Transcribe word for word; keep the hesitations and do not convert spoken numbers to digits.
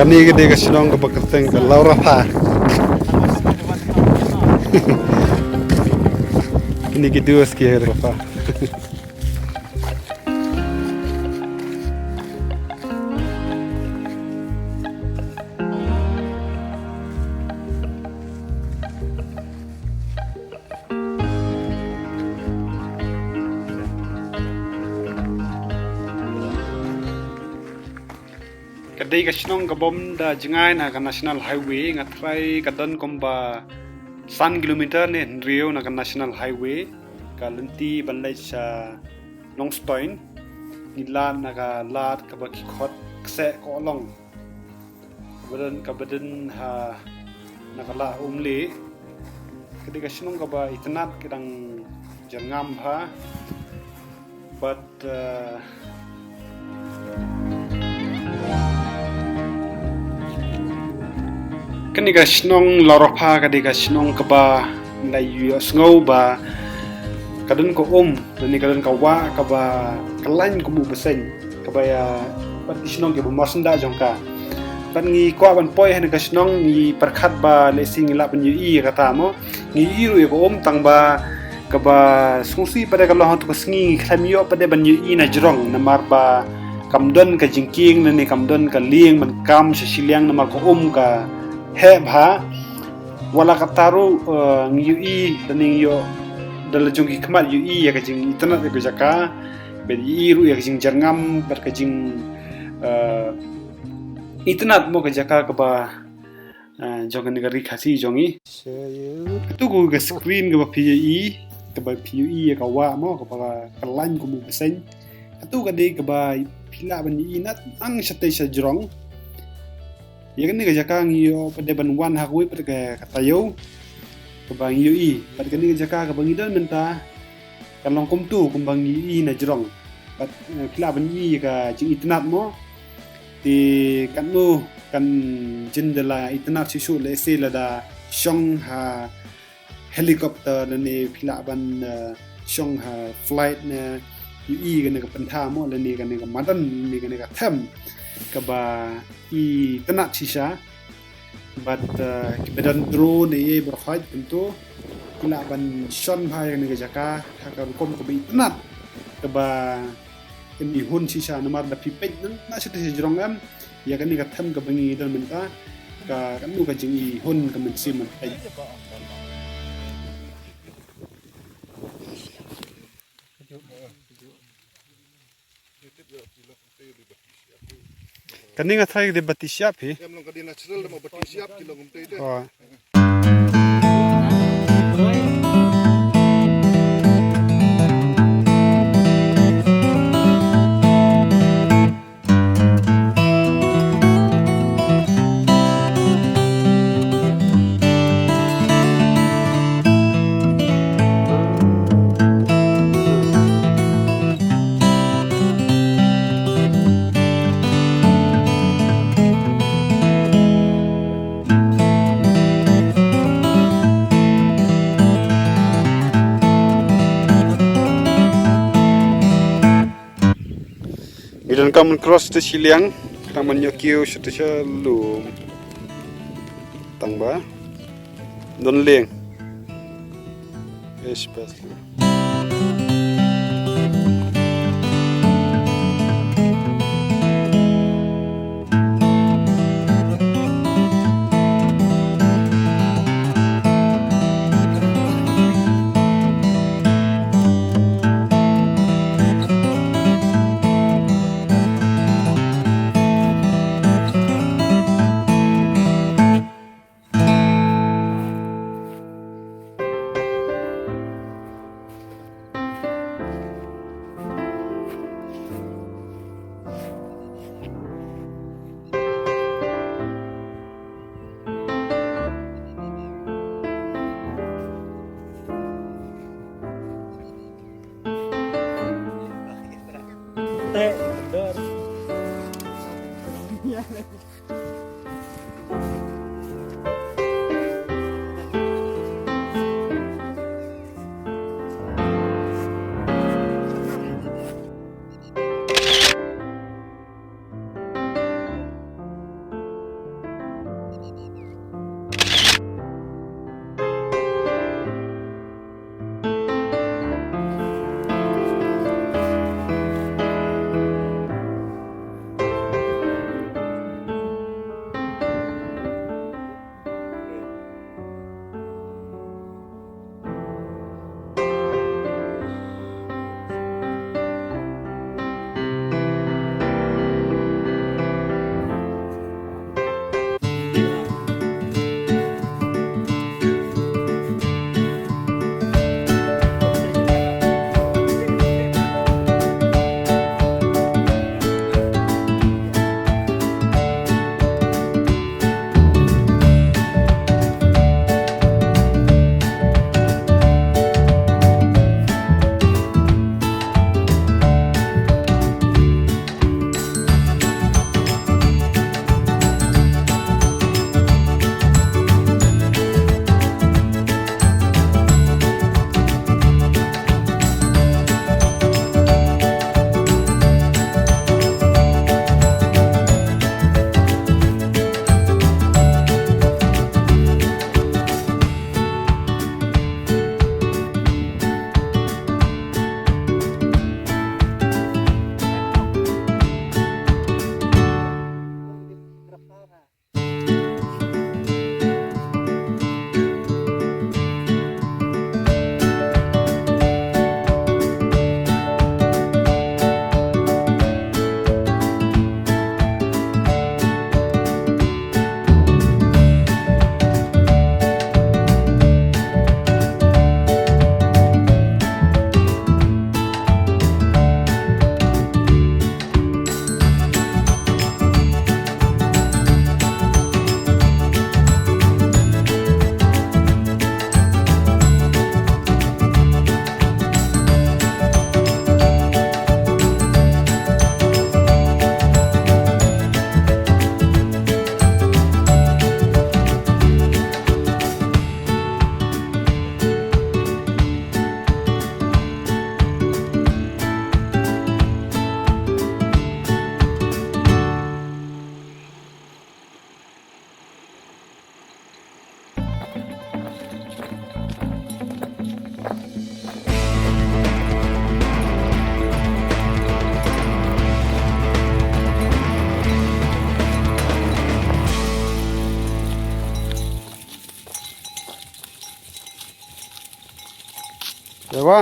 Kane ka dei ka shnong kaba kyrteng ka Laurapha. Kine ki duos ki Laurapha. Ka dei ka shnong kabym da jngai na ka National Highway, nga tharai ka don kumba san kilometer ne hynriew na ka National Highway, ka lynti ban leit sha Nongstoiñ, ngi lad na ka lad kaba ki khot Kseh Kohlong. Kaba don, kaba don ha, na ka Lah Umlieh. Ka dei ka shnong kaba itynnad, ka dang jyrngam bha. Bad, eh, kane ka shnong Laurapha ka dei ka shnong kaba ngi la ïohsngew ba ka don ka um, lane ka don ka wah kaba kyllain kum u bseiñ, kaba ïa, bad ki shnong kiba marsyndah jong ka. Bad ngi kwah ban poi ha kane ka shnong, ngi pyrkhat ba lehse ngi lah ban ïohi ïa kata mo. Ngi ïohi ruh ïa ka um, tang ba kaba sngewsih pat de ka long ha tu ka sngi ngi khlem ïoh pat de ban ïohi na jrong, namar ba kam don ka jingkieng lane kam don ka lieng ban kam sha shiliang namar ka um ka heh bha. Wat la katta ruh, eh, ngi ïohi lane ngi ïoh da la jong ki khmat ïohi ïa ka jingitynnad ïa ka jaka. Bad ïohi ruh ïa ka jingjyrngam bad ka jing, eh, itynnad mo ka jaka kaba, eh, jong kane ka ri Khasi jong ngi. Katu ka screen kaba phi ïohi, kaba phi ïohi ïa ka wah mo, kaba kyllain kum u bseiñ. Katu ka dei kaba phi lah ban ïohi na tang shatei sha jrong. Ïa kane ka jaka ngi ïoh pat de ban wan ha kawei pat ka, ka taïew kaba ngi ïohi. Bad kane ka jaka kaba ngi don mynta ka long kumtu kumba ngi ïohi na jrong. Bad, eh, phi lah ban ïohi ïa ka jingitynnad mo. Te katno kan jin da la itynnad shisha lehse lada shong ha helicopter lane phi lah ban, eh, shong ha flight ne ïohi kane ka pyntha mo lane kane ka madan lane kane ka them kaba itynnad shisha. Bad, eh, kiba don drone ne ei baroh kumtu ki lah ban shon bha ïa kane ka jaka ha ka rukom kaba itynnad kaba kan ihun shisha namar da phi peit na, na shatei sha jrong em. Ïa kane ka them kaba ngi don mynta ka, katno ka jingihun ka mynsiem ban peit. Kane nga tharai ka dei bati shyiap hi. Em long ka dei natural da ma bati shyiap ki long kumtei te. Oh. Ngi donkam ban cross te shiliang, tang ban ïoh kiew sha te sha lum. Tang ba don lieng. Eish, bas. Te wa